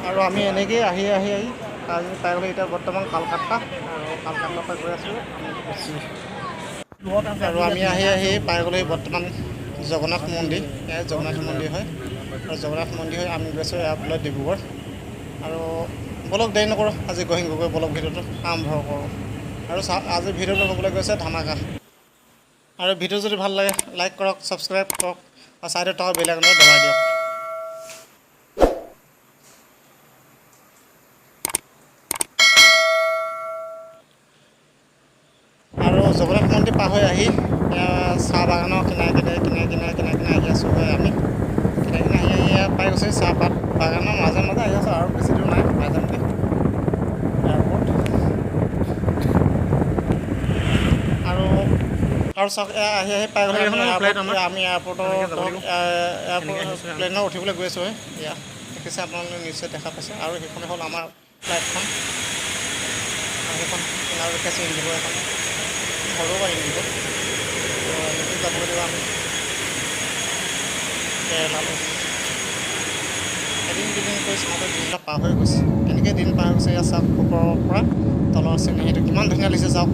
আৰু আমি এনেকেই আহি আহি আহি আজি পাই গ'লো এতিয়া বৰ্তমান কালকাতা। আৰু কালকাতাৰ পৰা গৈ আছোঁ আমি কোচি। আৰু আমি আহি আহি পাই গ'লো বৰ্তমান জগন্নাথ মন্দিৰ। এয়া জগন্নাথ মন্দিৰ হয়। আৰু জগন্নাথ মন্দিৰ হৈ আমি গৈছোঁ এয়াৰপৰ্টলৈ ডিব্ৰুগড়। আৰু বলক দেৰি নকৰোঁ, আজি গহিং গগৈ বলক ভিডিঅ'টো আৰম্ভ কৰোঁ। আৰু আজি ভিডিঅ'টো হ'বলৈ গৈছে ধামাকা। আৰু ভিডিঅ' যদি ভাল লাগে লাইক কৰক, ছাবস্ক্ৰাইব কৰক আৰু ছাইডত থকা বেল আইকনটো দবাই দিয়ক। আৰু জগন্নাথ মন্দিৰ পাৰ হৈ আহি চাহ বাগানৰ কিনাৰে কিনাৰে কিনাৰে কিনাৰে কিনাৰে কিনাৰে আহি আছোঁ হয়। আমি কিনাৰে কিনাৰে আহি আহি পাই গৈছোঁ চাহপাত বাগানৰ মাজে মাজে আহি আছোঁ, আৰু বেছি দূৰ নাই, পাই যামগৈ এয়াৰপৰ্ট। আৰু আৰু চাওক, এয়া আহি আহি পাই গ'লোঁ আমি এয়াৰপৰ্টৰ এয়াৰপৰ্ট প্লেনত উঠিবলৈ গৈ আছোঁ হয়। এয়া দেখিছে আপোনালোকে, নিশ্চয় দেখা পাইছে। আৰু সেইখনে হ'ল আমাৰ ফ্লাইটখন। আৰু সেইখন কিনাৰত ৰখি আছে ইণ্ডিগ' এখন, সৰু বা ইণ্ডিগ'। এনেকৈ যাব লাগিব আমি কেৰেলালৈ। এদিন দুদিন কৰি চাওঁতে দিনবিলাক পাৰ হৈ গৈছে। কেনেকৈ দিন পাৰ হৈ গৈছে, এয়া চাওক, ওপৰৰ পৰা তলৰ চিনেৰীটো কিমান ধুনীয়া লাগিছে। চাওক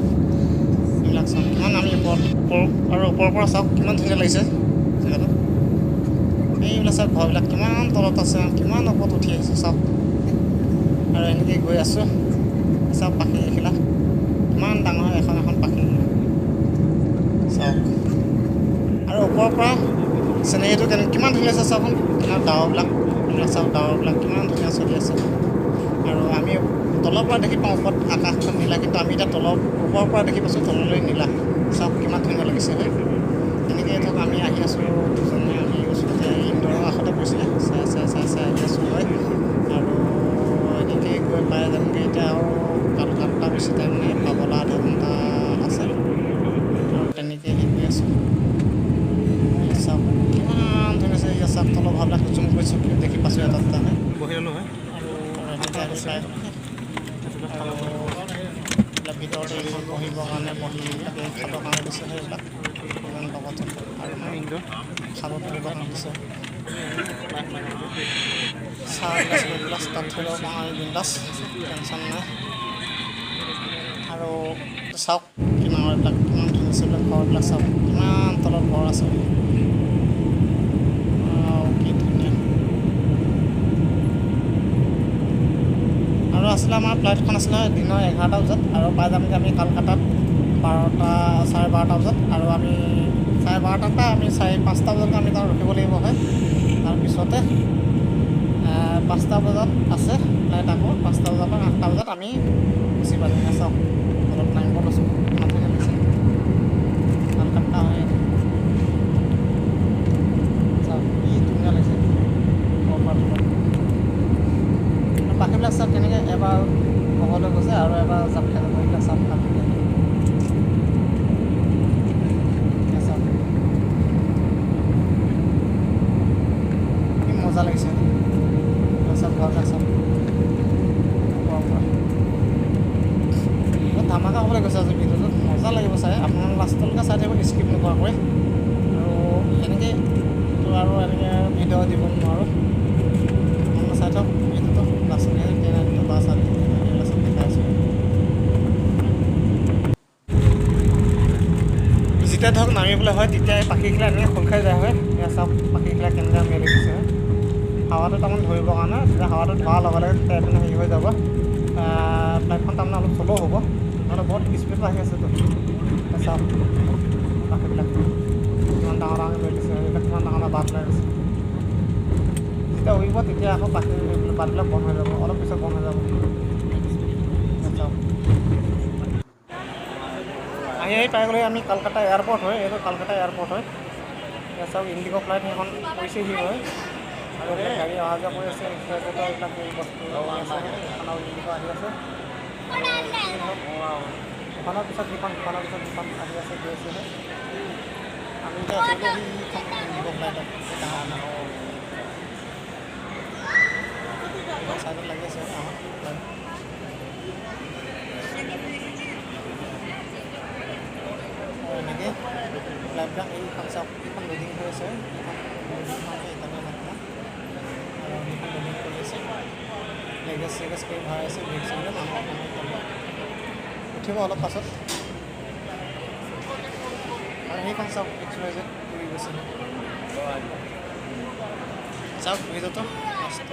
এইবিলাক, চাওক কিমান আমি ওপৰত ওপৰ আৰু ওপৰৰ পৰা চাওক কিমান ধুনীয়া লাগিছে জেগাটো। এইবিলাক চাওক, ঘৰবিলাক কিমান তলত আছে, কিমান ওপৰত উঠি আহিছোঁ চাওক। আৰু এনেকৈ গৈ আছোঁ। চাওক পাখি এইবিলাক কিমান ডাঙৰ এখন এখন পাখি চাওক। আৰু ওপৰৰ পৰা চিনেৰীটো কেনে কিমান ধুনীয়া আছে চাওকচোন। কিমান ডাৱৰবিলাক, এইবিলাক চাওক, ডাৱৰবিলাক কিমান ধুনীয়া চলি আছে। আৰু আমি তলৰ পৰা দেখি পাওঁ ওপৰত আকাশখন নীলা, কিন্তু আমি এতিয়া তলৰ ওপৰৰ পৰা দেখি পাইছোঁ তললৈ নীলা। চাওক কিমান ধুনীয়া লাগিছে হয়। এনেকৈ ধৰক আমি আহি আছোঁ দুজনে, আমি গৈছোঁ এতিয়া ইন্দোৰৰ কাষতে পৰিছিলে, চাই চাই চাই চাই আহি আছোঁ হয়। আৰু এনেকৈ গৈ পাই যামগৈ এতিয়া। আৰু কালকাতা বেছি টাইম নাই, পাবলৈ আধা ঘণ্টা আছে। আৰু তেনেকৈ হেৰি কৰি আছোঁ। চাওক কিমান ধুনীয়া আছে। ইয়াত চাওক, তলৰ ভাৱবিলাক জুম কৰিছোঁ, দেখি পাইছোঁ এটা এটা হয়। বহি ল'লোঁ হয়। আৰু এনেকৈ আহি পাই আৰু এইবিলাক ভিতৰতে এইখন বহিবৰ কাৰণে, বহি খাবৰ কাৰণে দিছে সেইবিলাক ইমান লগত আৰু ইন্দোৰ খাব পিবৰ কাৰণে দিছে। চাহ গিলাচ, গিলাচ তাত থৈ ল'ব পাৰোঁ আমি, বিন্দাছ, টেনশ্যন নাই। আৰু চাওক কিমান এইবিলাক কিমান ধুনীয়া আছে। এইবিলাক ঘৰবিলাক চাওক, কিমান তলত ঘৰ আছে, কি ধুনীয়া। আৰু আছিলে আমাৰ ফ্লাইটখন আছিলে দিনৰ 11টা বজাত, আৰু পাই যামগৈ আমি কালকাতাত 12টা, 12:30 বজাত। আৰু আমি 12:30ৰ পৰা আমি 4-5টা বজাত আমি তাত ৰখিব লাগিব হয়। তাৰপিছতে 5টা বজাত আছে ফ্লাইট, আকৌ 5টা বজাৰ পৰা 8টা বজাত আমি গুচি পালোঁ। চাওক অলপ নামিব লৈছোঁ, কিমান ধুনীয়া লাগিছে কালকাতা হয়। চাওক কি ধুনীয়া লাগিছে ওপৰৰ পৰা তলত। পাখীবিলাক চাওক কেনেকৈ এবাৰ বহলৈ গৈছে আৰু এবাৰ জাপ খাই যাব। এইবিলাক চাওক পাখীবিলাক, চাওক কি মজা লাগিছে। চাওক ঘৰবিলাক, চাওক ওপৰৰ পৰা। বহুত ধামাকা হ'বলৈ গৈছে আজি ভিডিঅ'টোত, মজা লাগিব চাই। আপোনালোকে লাষ্টলৈকে চাই থাকিব স্কিপ নকৰাকৈ। আৰু এনেকৈতো আৰু এনেকৈ ভিডিঅ' দিব নোৱাৰোঁ, আপোনালোকে চাই থাকক ভিডিঅ'টো লাষ্টলৈকে। ট্ৰেইনটো বাছ আদি এইবিলাক চব দেখাই আছোঁ। যেতিয়া ধৰক নামিবলৈ হয় তেতিয়া এই পাখীখিলা এনেকৈ খোল খাই যায় হয়। এয়া চাওক পাখীখিলা কেনেকৈ মেলি দিছে হয়, হাৱাটো তাৰমানে ধৰিবৰ কাৰণে। তেতিয়া হাৱাটো ধৰাৰ লগে লগে তেতিয়া এইপিনে হেৰি হৈ যাব, ফ্লাইটখন তাৰমানে অলপ শ্ল' হ'ব, নহ'লে বহুত স্পীডত আহি আছেতো। চাওক পাখীবিলাক কিমান ডাঙৰ ডাঙৰকৈ মেলিছে, এইবিলাক কিমান ডাঙৰ ডাঙৰ বাট ওলাই গৈছে। যেতিয়া উৰিব তেতিয়া আকৌ পাখি বাটবিলাক বন্ধ হৈ যাব, অলপ পিছত বন্ধ হৈ যাব। চাওক আহি আহি পাই গ'লে আমি কালকাতা এয়াৰপৰ্ট হয়। এইটো কালকাতা এয়াৰপৰ্ট হয়। ইয়াত চাওক ইণ্ডিগ' ফ্লাইট সেইখন পৰিছেহি হয়। আৰু এইবিলাক গাড়ী অহা যোৱা কৰি আছে, এইবিলাক বস্তু আহি আছে, সেইখন আৰু ইণ্ডিগ' আহি আছে। ইখনৰ পিছত সিখন, সিখনৰ পিছত সিখন আহি আছে, গৈ আছে। আমি এতিয়া উঠিব ইণ্ডিগ' ফ্লাইটত, ডাঙৰ চাইডত লাগি আছে আমাৰ ফ্লাইট। এনেকৈ ফ্লাইটবিলাক এইখন চাওক, এইখন লোডিং হৈ আছে, এইখন লোডিং হোৱা নাই এতিয়ালৈ বৰ্তমান। আৰু সেইখন লোডিং কৰি আছে। লেগেজ চেগেজ কৰি ভৰাই আছে, বেগ চেগ, মানুহ তলত উঠিব অলপ পাছত। আৰু সেইখন চাওক, এক্স ৱাই জেড উৰি গৈছে। চাওক, ভিডিঅ'টো মস্ত।